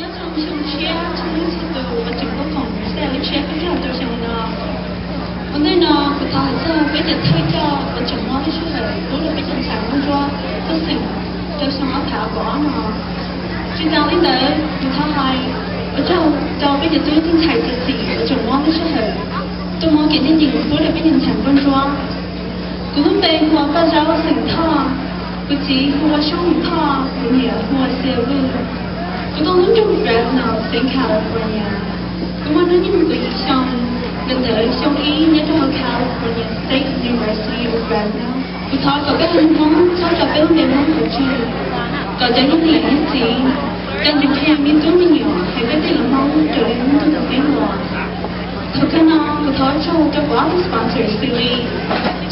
Nyob rau xyoo tshiab txhua leej txhua tus uas tseem tuaj koom Crusade lub tshiab peb caug rau xyoo no. Ua ntej no kuv thov hais txog peb cov thawj coj uas tseem muab lub sij hawm pub rau peb cov ntxhais nkauj ntsuab tuaj xeem rau xyoo ob phav kaum ob no. Tsis tas li ntawd kuv thov hais ua tsaug rau peb cov tub ntxhais txiv txim uas tseem muab lub sij hawm tuaj muab kev ncaj ncees pub rau peb cov ntxhais nkauj ntsuab. Kuv lub npe hu ua Paj Zaub xeem Thoj, kuv txiv hu ua Soob Thoj, kuv niam hu ua Xia Vwj. Kuv tau nyob rau Fresno xeev California. Kuv muaj hnub nyoog kaum yim xyoo, nkawm ntawv xyoo ib nyob rau hauv California State University of Fresno. Kuv thov kom peb haiv neeg Hmoob txhob tso peb lub npe Hmoob pov tseg, kom cov neeg leej txiv coj mus qhia me tub me nyuam hais peb tej lus Hmoob raws li lub ntuj tus tib hluas. Thaum kawg no kuv thov ua tsaug rau kuv ob tug sponsor xws li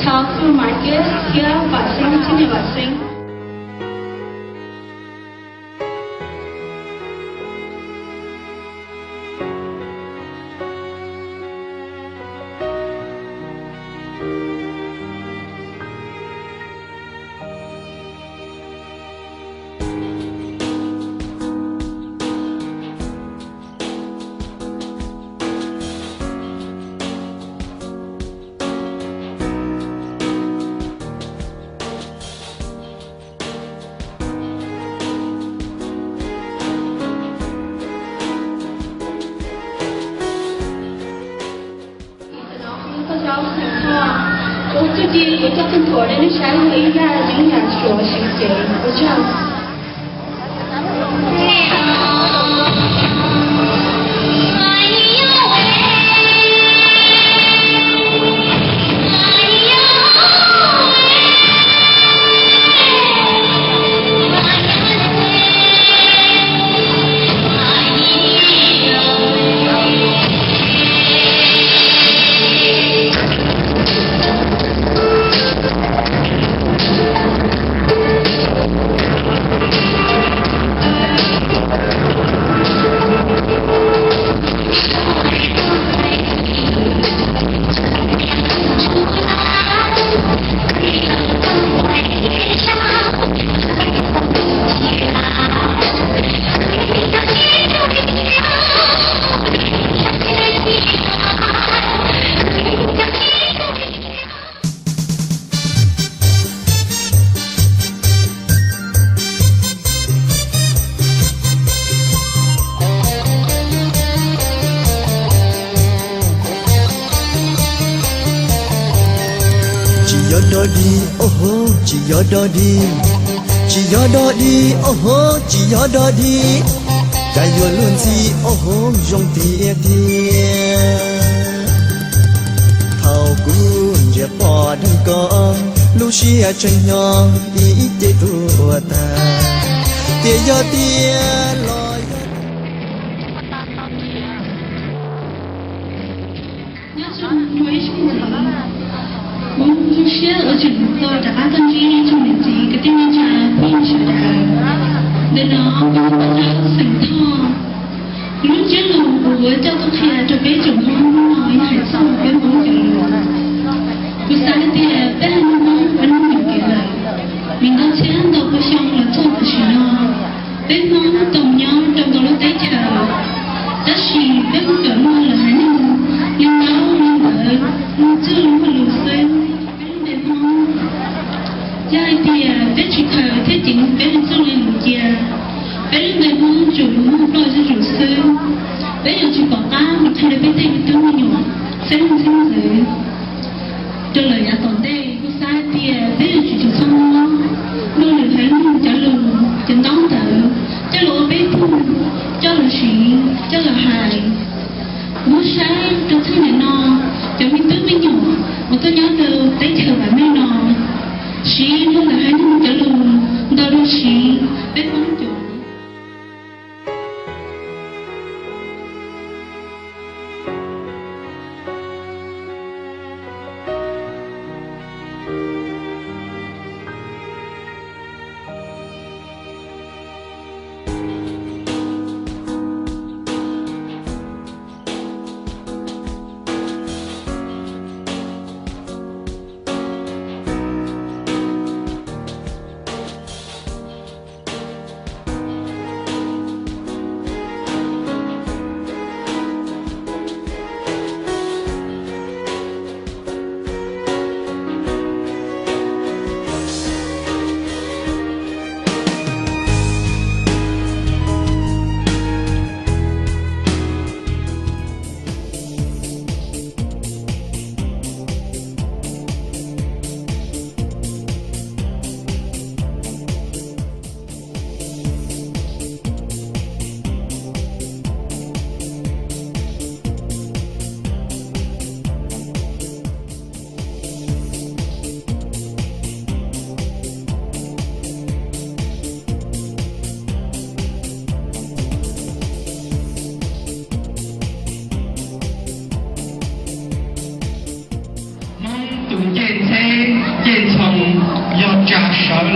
Chaw Food Market thiab Vam Xeeb thiab niam Vam Xeeb. Koj zaub xeem Thoj, kuv txuj ci kuv coj tug nthuav rau nej saib yog ib yam yeeb yam suav seev cev. Ua tsaug. Tsis yog dog dig, o ho, tsis yog dog dig. Tsis yog dog dig, o ho, tsis yog dog dig. Cas yuav luag ntxhi, o ho, zoo tiag tiag. Thaum kuv ntsia pom dheev koj, lub siab tseem hnyo ib ce tuag tag. Tias yog tiag los yog Nyob zoo ib tsoom niam txiv, kuv zoo siab uas tseem tau rov qab tuaj ntsib ib tsoom niam txiv kwv tij neej tsa phooj ywg sawv daws. Ntawm no kuv yog Paj Zaub xeem Thoj. Kuv lub ntsiab lus kuv yuav coj tuaj qhia rau peb tsoom Hmoob hnub no yog hais txog peb Hmoob cov lus. Kuv xav hais tias peb haiv neeg Hmoob ua neej nyob kev lawm, vim ntau txhiab ntau pua xyoo los txog tam sim no, peb Hmoob tau nyob rau ntau lub teb chaws, tab sis peb kuj kawm muag lawm haiv neeg li ntaub li ntawv, muaj txuj muaj lus xwb. Peb lub npe Hmoob, yog hais tias peb tsis khaws thiab ceev peb lub txuj li lus cia, peb lub npe Hmoob tsuas yuav muaj ploj zuj zus xwb. Peb yuav tsis pom qab mus qhia rau peb tej me tub me nyuam xeeb leej xeeb ntxwv rau lawm yav tom ntej. Kuv xav hais tias peb yuav tsum tsis txhob muab luag lwm haiv neeg cov lus cov ntaub ntawv coj los ua peb tug, coj los siv coj los hais. Kuv muab saib rau txheej ntawm no, cov me tub me nyuam uas tuaj nyob rau teb chaws vam meej no siv luag lwm haiv neeg cov lus ntau dua siv peb Hmoob cov.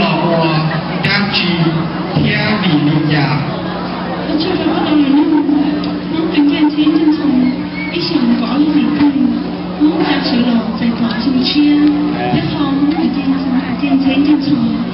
los ua dab tsi thiab vim li cas? Ua tsaug rau koj tau los nug. Hmoob tus ncaj nceeb ncaj ncees ib xyoos kov lub hlis pheej, Hmoob cov tswv los txais tos xyoo tshiab, thiab ho Hmoob tus ncaj nceeb ncaj ncees